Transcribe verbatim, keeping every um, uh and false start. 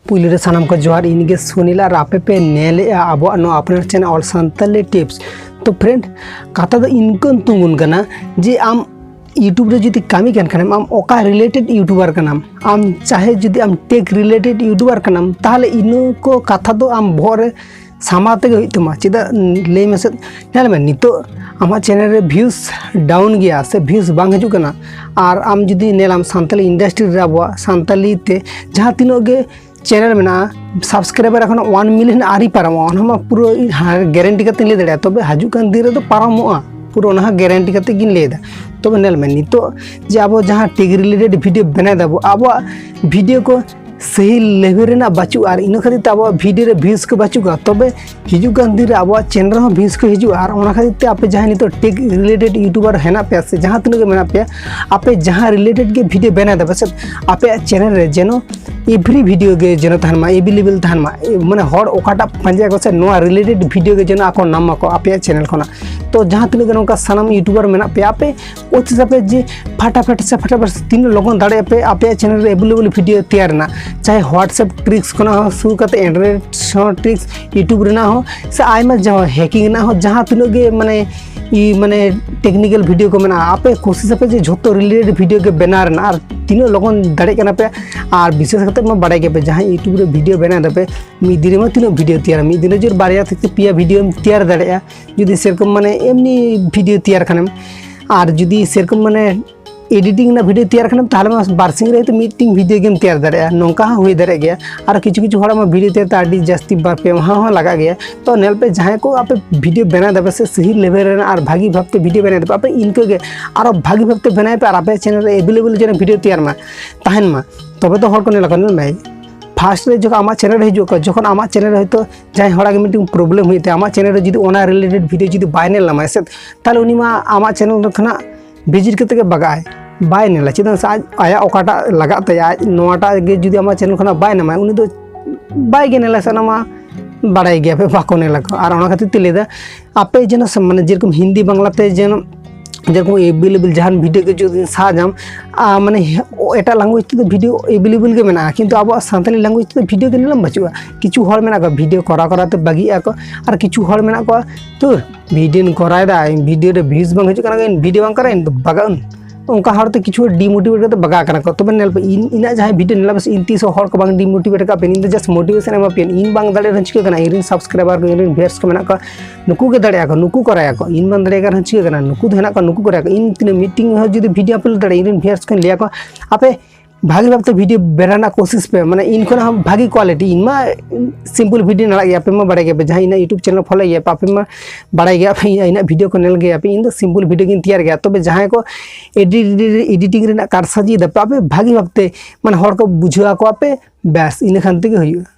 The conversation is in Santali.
ᱯᱩᱭᱞᱩ ᱨᱮ ᱥᱟᱱᱟᱢ ᱠᱚ ᱡᱚᱦᱟᱨ, ᱤᱧ ᱜᱮ ᱥᱩᱱᱤᱞ ᱟᱨ ᱟᱯᱮ ᱯᱮ ᱧᱮᱞᱮᱜᱼᱟ ᱟᱵᱚᱣᱟᱜ ᱱᱚᱣᱟ ᱟᱯᱱᱟᱨ channel All Santali Tips᱾ ᱛᱚ friend, ᱠᱟᱛᱷᱟ ᱫᱚ ᱤᱱᱠᱟᱹ ᱛᱩᱸᱜᱩᱱ ᱠᱟᱱᱟ ᱡᱮ ᱟᱢ YouTube ᱨᱮ ᱡᱩᱫᱤ ᱠᱟᱹᱢᱤ ᱠᱟᱱ ᱠᱷᱟᱱᱮᱢ, ᱟᱢ ᱚᱠᱟ related YouTuber ᱠᱟᱱᱟᱢ, ᱟᱢ ᱪᱟᱦᱮ ᱡᱩᱫᱤ ᱟᱢ tech related YouTuber ᱠᱟᱱᱟᱢ, ᱛᱟᱦᱚᱞᱮ ᱤᱱᱟᱹ ᱠᱚ ᱠᱟᱛᱷᱟ ᱫᱚ ᱟᱢ ᱵᱚᱦᱚᱜ ᱨᱮ ᱥᱟᱢᱟᱣ ᱛᱮᱜᱮ ᱦᱩᱭᱩᱜ ᱛᱟᱢᱟ᱾ ᱪᱮᱫᱟᱜ ᱞᱟᱹᱭ ᱢᱮᱥᱮ, ᱧᱮᱞ ᱢᱮ, ᱱᱤᱛᱚᱜ ᱟᱢᱟᱜ channel ᱨᱮ views down ᱜᱮᱭᱟ ᱥᱮ views ᱵᱟᱝ ᱦᱤᱡᱩᱜ ᱠᱟᱱᱟ, ᱟᱨ ᱟᱢ ᱡᱩᱫᱤ ᱧᱮᱞᱟᱢ ᱥᱟᱱᱛᱟᱞᱤ industry ᱨᱮ ᱟᱵᱚᱣᱟᱜ ᱥᱟᱱᱛᱟᱞᱤ ᱛᱮ ᱡᱟᱦᱟᱸ ᱛᱤᱱᱟᱹᱜ ᱜᱮ channel ᱢᱮᱱᱟᱜᱼᱟ, subscriber ᱮᱠᱷᱚᱱᱳ one million ᱟᱹᱣᱨᱤ ᱯᱟᱨᱚᱢᱚᱜᱼᱟ᱾ ᱚᱱᱟ ᱢᱟ ᱯᱩᱨᱟᱹ ᱤᱧ ᱦᱟ-, guarantee ᱠᱟᱛᱮᱧ ᱞᱟᱹᱭ ᱫᱟᱲᱮᱭᱟᱜᱼᱟ, ᱛᱚᱵᱮ ᱦᱤᱡᱩᱜ ᱠᱟᱱ ᱫᱤᱱ ᱨᱮᱫᱚ ᱯᱟᱨᱚᱢᱚᱜᱼᱟ, ᱯᱩᱨᱟᱹ ᱚᱱᱟ ᱦᱚᱸ guarantee ᱠᱟᱛᱮ ᱜᱤᱧ ᱞᱟᱹᱭ ᱮᱫᱟ᱾ ᱛᱚᱵᱮ ᱧᱮᱞ ᱢᱮ, ᱱᱤᱛᱚᱜ ᱡᱮ ᱟᱵᱚ ᱡᱟᱦᱟᱸ tech related video ᱵᱮᱱᱟᱣ ᱫᱟᱵᱚ, ᱟᱵᱚᱣᱟᱜ video ᱠᱚ ᱥᱟᱹᱦᱤ level ᱨᱮᱱᱟᱜ ᱵᱟᱹᱪᱩᱜᱼᱟ, ᱟᱨ ᱤᱱᱟᱹ ᱠᱷᱟᱹᱛᱤᱨ ᱛᱮ ᱟᱵᱚᱣᱟᱜ video ᱨᱮ views ᱠᱚ ᱵᱟᱹᱪᱩᱜᱼᱟ᱾ ᱛᱚᱵᱮ ᱦᱤᱡᱩᱜ ᱠᱟᱱ ᱫᱤᱱ ᱨᱮ ᱟᱵᱚᱣᱟᱜ channel ᱨᱮᱦᱚᱸ views ᱠᱚ ᱦᱤᱡᱩᱜᱼᱟ᱾ ᱟᱨ ᱚᱱᱟ ᱠᱷᱟᱹᱛᱤᱨ ᱛᱮ ᱟᱯᱮ ᱡᱟᱦᱟᱸᱭ ᱱᱤᱛᱚᱜ tech related YouTuber ᱦᱮᱱᱟᱜ ᱯᱮᱭᱟ ᱥᱮ ᱡᱟᱦᱟᱸ ᱛᱤᱱᱟᱹᱜ ᱜᱮ ᱢᱮᱱᱟᱜ ᱯᱮᱭᱟ, ᱟᱯᱮ ᱡᱟᱦᱟᱸ related ᱜᱮ video ᱵᱮᱱᱟᱣ ᱫᱟᱯᱮ ᱥᱮ, ᱟᱯᱮᱭᱟᱜ channel ᱨᱮ ᱡᱮᱱᱚ every video ᱜᱮ ᱡᱮᱱᱚ ᱛᱟᱦᱮᱱ ᱢᱟ, available ᱛᱟᱦᱮᱱ ᱢᱟ᱾ ᱮ, ᱢᱟᱱᱮ ᱦᱚᱲ ᱚᱠᱟᱴᱟᱜ ᱯᱟᱸᱡᱟᱭᱟᱠᱚ ᱥᱮ, ᱱᱚᱣᱟ related video ᱜᱮ ᱡᱮᱱᱚ ᱟᱠᱚ ᱧᱟᱢ ᱢᱟᱠᱚ ᱟᱯᱮᱭᱟᱜ channel ᱠᱷᱚᱱᱟᱜ᱾ ᱛᱚ ᱡᱟᱦᱟᱸ ᱛᱤᱱᱟᱹᱜ ᱜᱮ ᱱᱚᱝᱠᱟ ᱥᱟᱱᱟᱢ YouTuber ᱢᱮᱱᱟᱜ ᱯᱮᱭᱟ, ᱟᱯᱮ ᱚᱛᱤ ᱥᱟᱯᱮ ᱡᱮ ᱯᱷᱟᱴᱟᱯᱷᱟᱴ ᱥᱮ ᱯᱷᱟᱴᱟᱯᱷᱟᱴ ᱥᱮ ᱛᱤᱱᱟᱹᱜ ᱞᱚᱜᱚᱱ ᱫᱟᱲᱮᱭᱟᱜ ᱯᱮ ᱟᱯᱮᱭᱟᱜ channel ᱨᱮ available video ᱛᱮᱭᱟᱨ ᱨᱮᱱᱟᱜ, ᱪᱟᱦᱮ WhatsApp tricks ᱠᱷᱚᱱᱟᱜ ᱦᱚᱸ ᱥᱩᱨᱩ ᱠᱟᱛᱮ Android ᱦᱚᱸ tricks, YouTube ᱨᱮᱱᱟᱜ ᱦᱚᱸ ᱥᱮ ᱟᱭᱢᱟ ᱡᱟᱦᱟᱸ hacking ᱨᱮᱱᱟᱜ ᱦᱚᱸ ᱡᱟᱦᱟᱸ ᱛᱤᱱᱟᱹᱜ ᱜᱮ ᱢᱟᱱᱮ ᱤ-, ᱢᱟᱱᱮ technical video ᱠᱚ ᱢᱮᱱᱟᱜᱼᱟ, ᱟᱯᱮ ᱠᱩᱥᱤᱥ ᱟᱯᱮ ᱡᱮ ᱡᱷᱚᱛᱚ related video ᱜᱮ ᱵᱮᱱᱟᱣ ᱨᱮᱱᱟᱜ, ᱟᱨ ᱛᱤᱱᱟᱹᱜ ᱞᱚᱜᱚᱱ ᱫᱟᱲᱮᱭᱟᱜ ᱠᱟᱱᱟ ᱯᱮ᱾ ᱟᱨ ᱵᱤᱥᱮᱥ ᱠᱟᱛᱮ ᱢᱟ ᱵᱟᱲᱟᱭ ᱜᱮᱭᱟ ᱯᱮ, ᱡᱟᱦᱟᱸᱭ YouTube ᱨᱮ video ᱵᱮᱱᱟᱣ ᱫᱟᱯᱮ, ᱢᱤᱫ ᱫᱤᱱ ᱨᱮᱢᱟ ᱛᱤᱱᱟᱹᱜ video ᱛᱮᱭᱟᱨᱟ, ᱢᱤᱫ ᱫᱤᱱ ᱨᱮ ᱡᱳᱨ ᱵᱟᱨᱭᱟ ᱛᱷᱮᱠᱮ ᱯᱮᱭᱟ video ᱮᱢ ᱛᱮᱭᱟᱨ ᱫᱟᱲᱮᱭᱟᱜᱼᱟ, ᱡᱩᱫᱤ ᱥᱮᱨᱚᱠᱚᱢ ᱢᱟᱱᱮ ᱮᱢᱱᱤ video ᱛᱮᱭᱟᱨ ᱠᱷᱟᱱᱮᱢ᱾ ᱟᱨ ᱡᱩᱫᱤ ᱥᱮᱨᱚᱠᱚᱢ ᱢᱟᱱᱮ editing ᱨᱮᱱᱟᱜ video ᱛᱮᱭᱟᱨ ᱠᱷᱟᱱᱮᱢ, ᱛᱟᱦᱚᱞᱮ ᱢᱟ ᱵᱟᱨᱥᱤᱧ ᱨᱮ ᱦᱚᱭᱛᱳ ᱢᱤᱫᱴᱮᱱ video ᱜᱮᱢ ᱛᱮᱭᱟᱨ ᱫᱟᱲᱮᱭᱟᱜᱼᱟ, ᱱᱚᱝᱠᱟ ᱦᱚᱸ ᱦᱩᱭ ᱫᱟᱲᱮᱭᱟᱜ ᱜᱮᱭᱟ᱾ ᱟᱨ ᱠᱤᱪᱷᱩ ᱠᱤᱪᱷᱩ ᱦᱚᱲᱟᱜ ᱢᱟ video ᱛᱮᱭᱟᱨ ᱛᱮ ᱟᱹᱰᱤ ᱡᱟᱹᱥᱛᱤ ᱵᱟᱨ ᱯᱮ ᱢᱟᱦᱟ ᱦᱚᱸ ᱞᱟᱜᱟᱜ ᱜᱮᱭᱟ᱾ ᱛᱚ ᱧᱮᱞ ᱯᱮ, ᱡᱟᱦᱟᱸᱭ ᱠᱚ ᱟᱯᱮ video ᱵᱮᱱᱟᱣ ᱫᱟᱯᱮ ᱥᱮ ᱥᱟᱹᱦᱤ level ᱨᱮᱱᱟᱜ ᱟᱨ ᱵᱷᱟᱹᱜᱤ ᱵᱷᱟᱵᱛᱮ video ᱵᱮᱱᱟᱣ ᱫᱟᱯᱮ, ᱟᱯᱮ ᱤᱱᱠᱟᱹ ᱜᱮ ᱟᱨᱚ ᱵᱷᱟᱹᱜᱤ ᱵᱷᱟᱵᱛᱮ ᱵᱮᱱᱟᱣ ᱯᱮ ᱟᱨ ᱟᱯᱮᱭᱟᱜ channel ᱨᱮ available ᱡᱮᱱᱚ video ᱛᱮᱭᱟᱨ ᱢᱟ, ᱛᱟᱦᱮᱱ ᱢᱟ, ᱛᱚᱵᱮ ᱛᱚ ᱦᱚᱲ ᱠᱚ ᱧᱮᱞ ᱟᱠᱚ᱾ ᱧᱮᱞ ᱢᱮ, first ᱨᱮ ᱡᱚᱠᱷᱚᱱ ᱟᱢᱟᱜ channel ᱨᱮ ᱦᱤᱡᱩᱜ ᱟᱠᱚ, ᱡᱚᱠᱷᱚᱱ ᱟᱢᱟᱜ channel ᱨᱮ ᱦᱚᱭᱛᱳ ᱡᱟᱦᱟᱸᱭ ᱦᱚᱲᱟᱜ ᱜᱮ ᱢᱤᱫᱴᱮᱱ problem ᱦᱩᱭᱩᱜ ᱛᱟᱭᱟ, ᱟᱢᱟᱜ channel ᱨᱮ ᱡᱩᱫᱤ ᱚᱱᱟ related video ᱡᱩᱫᱤ ᱵᱟᱭ ᱧᱮᱞ ᱧᱟᱢᱟᱭ ᱥᱮ, ᱛᱟᱦᱚᱞᱮ ᱩᱱᱤ ᱢᱟ ᱟᱢᱟᱜ channel ᱠᱷᱚᱱᱟᱜ visit ᱠᱟᱛᱮ ᱜᱮ ᱵᱟᱜᱟᱜᱼᱟᱭ, ᱵᱟᱭ ᱧᱮᱞᱟ᱾ ᱪᱮᱫᱟᱜ ᱥᱮ ᱟᱡ, ᱟᱭᱟᱜ ᱚᱠᱟᱴᱟᱜ ᱞᱟᱜᱟᱜ ᱛᱟᱭᱟ, ᱟᱡ ᱱᱚᱣᱟᱴᱟᱜ ᱜᱮ ᱡᱩᱫᱤ ᱟᱢᱟᱜ channel ᱠᱷᱚᱱᱟᱜ ᱵᱟᱭ ᱧᱟᱢᱟ, ᱩᱱᱤ ᱫᱚ ᱵᱟᱭ ᱜᱮ ᱧᱮᱞᱟ ᱥᱮ, ᱚᱱᱟ ᱢᱟ ᱵᱟᱲᱟᱭ ᱜᱮᱭᱟ ᱯᱮ, ᱵᱟᱠᱚ ᱧᱮᱞᱟ ᱠᱚ᱾ ᱟᱨ ᱚᱱᱟ ᱠᱷᱟᱹᱛᱤᱨ ᱛᱮ ᱞᱟᱹᱭᱫᱟ, ᱟᱯᱮ ᱡᱮᱱᱚ ᱥᱮ, ᱢᱟᱱᱮ ᱡᱮᱨᱚᱠᱚᱢ ᱦᱤᱱᱫᱤ ᱵᱟᱝᱞᱟ ᱛᱮ ᱡᱮᱱᱚ ᱡᱮᱨᱚᱠᱚᱢ ᱮᱵᱮᱞᱮᱵᱮᱞ ᱡᱟᱦᱟᱱ ᱵᱷᱤᱰᱤᱭᱳ ᱜᱮ ᱡᱩᱫᱤ ᱥᱟᱨᱪ ᱟᱢ, ᱟᱨ ᱢᱟᱱᱮ ᱮᱴᱟᱜ ᱞᱮᱝᱜᱩᱭᱮᱡᱽ ᱛᱮᱫᱚ ᱵᱷᱤᱰᱤᱭᱳ ᱮᱵᱮᱞᱮᱵᱮᱞ ᱜᱮ ᱢᱮᱱᱟᱜᱼᱟ, ᱠᱤᱱᱛᱩ ᱟᱵᱚᱣᱟᱜ ᱥᱟᱱᱛᱟᱞᱤ ᱞᱮᱝᱜᱩᱭᱮᱡᱽ ᱛᱮᱫᱚ ᱵᱷᱤᱰᱤᱭᱳ ᱜᱮ ᱧᱮᱞᱟᱢ ᱵᱟᱹᱪᱩᱜᱼᱟ᱾ ᱠᱤᱪᱷᱩ ᱦᱚᱲ ᱢᱮᱱᱟᱜ ᱠᱚᱣᱟ ᱵᱷᱤᱰᱤᱭᱳ ᱠᱚᱨᱟᱣ ᱠᱚᱨᱟᱣ ᱛᱮ ᱵᱟᱹᱜᱤᱭᱮᱫᱼᱟ ᱠᱚ, ᱟᱨ ᱠᱤᱪᱷᱩ ᱦᱚᱲ ᱢᱮᱱᱟᱜ ᱠᱚᱣᱟ ᱛᱚ ᱵᱷᱤᱰᱤᱭᱳᱧ ᱠᱚᱨᱟᱣᱮᱫᱟ, ᱤᱧ ᱵᱷᱤᱰᱤᱭᱳ ᱨᱮ ᱵᱷᱤᱭᱩᱡᱽ ᱵᱟᱝ ᱦᱤᱡᱩᱜ ᱠᱟᱱᱟ, ᱤᱧ ᱵᱷᱤᱰᱤᱭᱳ ᱵᱟᱝ ᱠᱚᱨᱟᱣ, ᱤᱧ ᱫᱚ ᱵᱟᱜᱟᱜ ᱟᱹᱧ᱾ ᱚᱱᱠᱟ ᱦᱚᱲ ᱛᱮ ᱠᱤᱪᱷᱩ ᱦᱚᱲ ᱰᱤᱢᱳᱴᱤᱵᱷᱮᱴ ᱠᱟᱛᱮ ᱵᱟᱜᱟᱣ ᱠᱟᱱᱟ ᱠᱚ᱾ ᱛᱚᱵᱮ ᱧᱮᱞ ᱯᱮ, ᱤᱧ ᱤᱧᱟᱹᱜ ᱡᱟᱦᱟᱸᱭ ᱵᱷᱤᱰᱤᱭᱳ ᱧᱮᱞᱟ, ᱵᱮᱥ ᱤᱧ ᱛᱤᱥ ᱦᱚᱸ ᱦᱚᱲ ᱠᱚ ᱵᱟᱝ ᱰᱤᱢᱳᱴᱤᱵᱷᱮᱴ ᱟᱠᱟᱫ ᱯᱮᱭᱟ, ᱤᱧ ᱫᱚ ᱡᱟᱥᱴ ᱢᱳᱴᱤᱵᱷᱮᱥᱚᱱ ᱮᱢᱟ ᱯᱮᱭᱟ᱾ ᱤᱧ ᱵᱟᱝ ᱫᱟᱲᱮᱭᱟᱜ ᱨᱮᱦᱚᱸ ᱪᱤᱠᱟᱹ ᱠᱟᱱᱟ, ᱤᱧ ᱨᱮᱱ ᱥᱟᱵᱥᱠᱨᱟᱭᱵᱟᱨ ᱠᱚ, ᱤᱧ ᱨᱮᱱ ᱵᱷᱤᱭᱩᱣᱟᱨᱥ ᱠᱚ ᱢᱮᱱᱟᱜ ᱠᱚᱣᱟ, ᱱᱩᱠᱩ ᱜᱮ ᱫᱟᱲᱮᱭᱟᱜᱼᱟ ᱠᱚ, ᱱᱩᱠᱩ ᱠᱚᱨᱟᱭᱟ ᱠᱚ, ᱤᱧ ᱵᱟᱝ ᱫᱟᱲᱮᱭᱟᱜ ᱨᱮᱦᱚᱸ ᱪᱤᱠᱟᱹ ᱠᱟᱱᱟ, ᱱᱩᱠᱩ ᱫᱚ ᱦᱮᱱᱟᱜ ᱠᱚᱣᱟ, ᱱᱩᱠᱩ ᱠᱚᱨᱟᱭᱟ ᱠᱚ᱾ ᱤᱧ ᱛᱤᱱᱟᱹᱜ ᱢᱤᱫᱴᱤᱝ ᱦᱚᱸ ᱡᱩᱫᱤ ᱵᱷᱤᱰᱤᱭᱳ ᱟᱯᱞᱳᱰ ᱫᱟᱲᱮᱭᱟᱜᱼᱟ, ᱤᱧ ᱨᱮᱱ ᱵᱷᱤᱭᱩᱣᱟᱨᱥ ᱠᱚᱧ ᱞᱟᱹᱭᱟ ᱠᱚ, ᱟᱯᱮ ᱵᱷᱟᱜᱤ ᱵᱷᱟᱵᱛᱮ ᱵᱷᱤᱰᱤᱭᱳ ᱵᱮᱱᱟᱣ ᱨᱮᱱᱟᱜ ᱠᱳᱥᱤᱥ ᱯᱮ, ᱢᱟᱱᱮ ᱤᱧ ᱠᱷᱚᱱᱟᱜ ᱦᱚᱸ ᱵᱷᱟᱜᱤ ᱠᱳᱣᱟᱞᱤᱴᱤ᱾ ᱤᱧ ᱢᱟ ᱥᱤᱢᱯᱚᱞ ᱵᱷᱤᱰᱤᱭᱳ ᱟᱲᱟᱜ ᱜᱮᱭᱟ, ᱟᱯᱮ ᱢᱟ ᱵᱟᱲᱟᱭ ᱜᱮᱭᱟ ᱯᱮ, ᱡᱟᱦᱟᱸᱭ ᱤᱧᱟᱹᱜ YouTube ᱪᱮᱱᱮᱞ ᱯᱷᱚᱞᱳᱭ ᱜᱮᱭᱟ ᱯᱮ, ᱟᱯᱮ ᱢᱟ ᱵᱟᱲᱟᱭ ᱜᱮᱭᱟ ᱯᱮ, ᱤᱧᱟᱹᱜ ᱵᱷᱤᱰᱤᱭᱳ ᱠᱚ ᱧᱮᱞ ᱜᱮᱭᱟ ᱯᱮ᱾ ᱤᱧ ᱫᱚ ᱥᱤᱢᱯᱚᱞ ᱵᱷᱤᱰᱤᱭᱳ ᱜᱤᱧ ᱛᱮᱭᱟᱨ ᱜᱮᱭᱟ᱾ ᱛᱚᱵᱮ ᱡᱟᱦᱟᱸᱭ ᱠᱚ ᱮᱰᱤᱴ, ᱮᱰᱤᱴᱤᱝ ᱨᱮᱱᱟᱜ ᱠᱟᱨᱥᱟᱡᱤ ᱫᱟ ᱯᱮ, ᱟᱯᱮ ᱵᱷᱟᱜᱤ ᱵᱷᱟᱵᱛᱮ ᱢᱟᱱᱮ ᱦᱚᱲ ᱠᱚ ᱵᱩᱡᱷᱟᱹᱣ ᱟᱠᱚᱣᱟ ᱯᱮ, ᱵᱮᱥ ᱤᱱᱟᱹ ᱠᱷᱟᱱ ᱛᱮᱜᱮ ᱦᱩᱭᱩᱜᱼᱟ᱾